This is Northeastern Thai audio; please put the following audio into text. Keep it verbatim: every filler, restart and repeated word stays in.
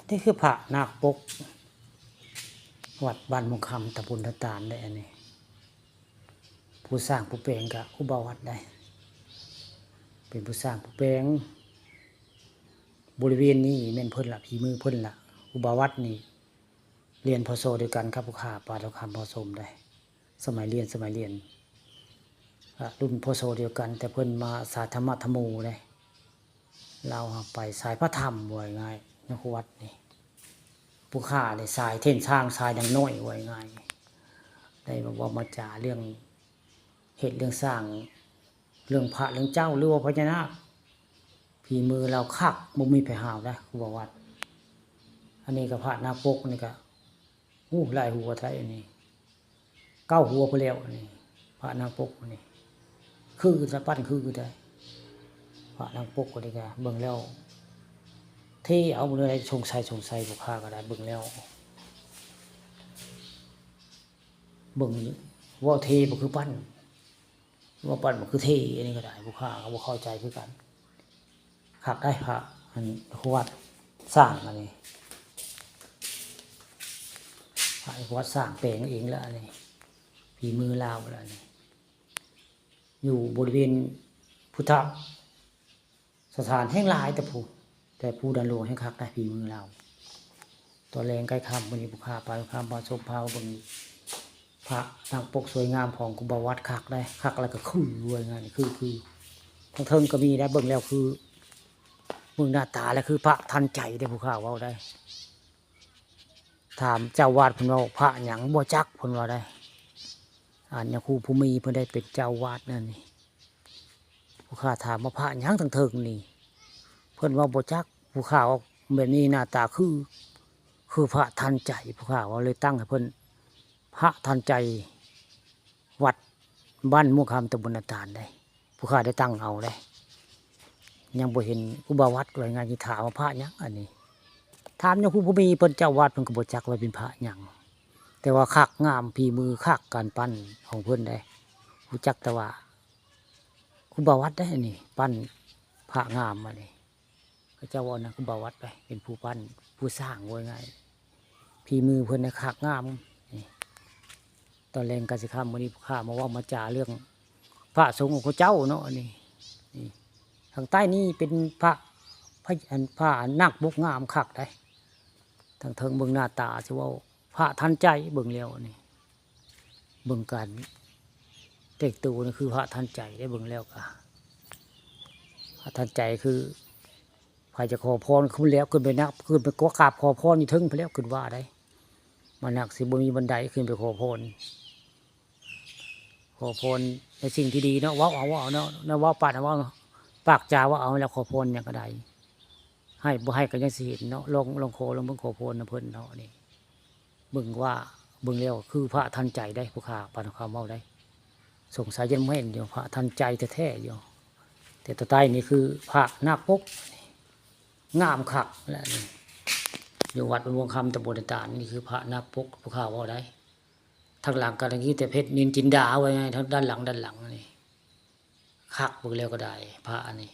นี่คือพระนาคปก วัดบ้านม่วงคำ ตำบลนาตาลได้อันนี้ ผู้สร้างผู้แปลงก็ครูบาวัดได้ เป็นผู้สร้างผู้แปลง บริเวณนี้แม่นเพิ่นละ ฝีมือเพิ่นละ ครูบาวัดนี่ เรียน พ.ศ. เดียวกันกับผู้ข้า ปานทองคำ พ.ศ. ได้ สมัยเรียน สมัยเรียน อ่ะ รุ่น พ.ศ. เดียวกัน แต่เพิ่นมาสายธรรมะธรรมโมได้ ลาวไปสายพระธรรมว่าง่าย นครวัดนี่ ผู้ข้านี่สายเส้นทางสายนางน้อยว่าง่าย ได้มาเว้ามาจาเรื่องเฮ็ดเรื่องสร้าง เรื่องพระเรื่องเจ้า หรือว่าพญานาค ฝีมือลาวคัก บ่มีไผห้าวได้ ครูบาวัด อันนี้ก็พระนาคปกนี่ก็ อู้ หลายหัวไทยอันนี้ เก้าหัวพุ้นแล้วอันนี้ พระนาคปกอันนี้ คือสะปั้นคือได้ พระนาคปกอันนี้ก็เบิ่งแล้ว เท่เอาเบิ่งแล้ว สงสัย สงสัย ผู้ข้าก็ได้เบิ่งแล้ว เบิ่งว่าเท่บ่คือปั้น ว่าปั้นบ่คือเท่ อันนี้ก็ได้ ผู้ข้าก็บ่เข้าใจคือกัน คักได้พระ อันครูวัดสร้างอันนี้ พระครูวัดสร้างแปลงเองแล้วอันนี้ ฝีมือลาวแล้วอันนี้ อยู่บริเวณพุทธสถานแห่งหลายแต่ผู้ แต่ผู้ดอนหลวงแห่งคักได้ ฝีมือลาว ตอนแลงใกล้ค่ำมื้อนี้ผู้ข้าปานทองคำ พาชมพาเบิ่งพระนาคปกสวยงามของครูบาวัด คักได้ คักแล้วก็คือว่าง่าย คือ คือ ทางเทิงก็มีได้ เบิ่งแล้วคือ เบิ่งหน้าตาแล้วคือพระทันใจได้ ผู้ข้าเว้าได้ ถามเจ้าอาวาสเพิ่นว่าพระหยัง บ่จักเพิ่นว่าได้ อันนี้ครูผู้มีเพิ่นได้เป็นเจ้าอาวาสนั่นนี่ ผู้ข้าถามว่าพระหยังทางเทิงนี่ เพิ่นว่าบ่จัก ผู้ข้าว่าแบบนี้หน้าตาคือ คือพระทันใจ ผู้ข้าว่าเลยตั้งให้เพิ่น พระทันใจ วัดบ้านม่วงคำ ตำบลนาตาลได้ ผู้ข้าได้ตั้งเอาได้ ยังบ่เห็นครูบาวัดว่าง่าย สิถามว่าพระหยังอันนี้ ถามยังครูผู้มีเพิ่นเจ้าวัดเพิ่นก็บ่จักว่าเป็นพระหยัง แต่ว่าคักงาม ฝีมือคักการปั้นของเพิ่นได้ รู้จักแต่ว่าครูบาวัดได้อันนี้ ปั้นพระงามอันนี้ เขาเจ้าว่านะครูบาวัดไป เป็นผู้ปั้น ผู้สร้างว่าง่าย ฝีมือเพิ่นนะคักงามนี่ ตอนแลงกะสิค่ำมื้อนี้ข้ามาเว้ามาจาเรื่องพระสงฆ์ของเขาเจ้าเนาะ อันนี้ นี่ ทางใต้นี่เป็นพระ พระ อัน พระนาคปกงามคักได้ ทางเทิงเบิ่งหน้าตาสิเว้า พระทันใจเบิ่งแล้วนี่ เบิ่งการแต่งตัวนี่คือพระทันใจได้เบิ่งแล้วกะ พระทันใจคือ ไผจะขอพรขึ้นแล้ว ขึ้นไปนัก ขึ้นไปกราบขอพรอยู่เทิงพู้นแล้ว ขึ้นว่าได้ มานักสิบ่มีบันไดขึ้นไปขอพร ขอพรในสิ่งที่ดีเนาะ เว้าเอา เว้าเอาเนาะ เนาะ เว้าปากเว้า ปากจาเว้าเอา แล้วขอพรหยังก็ได้ ให้บ่ให้ก็ยังสิเห็นเนาะ ลอง ลองขอ ลองเบิ่ง ขอพรนำเพิ่นเนาะนี่ เบิ่งว่า เบิ่งแล้วคือพระทันใจได้ ผู้ข้าปานคำเว้าได้ สงสัยยังบ่เห็นอยู่ พระทันใจแท้ๆอยู่ แต่ตัวใต้นี่คือพระนาคปก งามคักแหละนี่ อยู่วัดม่วงคำ ตำบลนาตาล นี่คือพระนาคปก ผู้ข้าเว้าได้ ทางหลังก็มีแต่เพชรนิลจินดาไว้ไง ทางด้านหลัง ด้านหลังนี่ คักเบิ่งแล้วก็ได้ พระอันนี้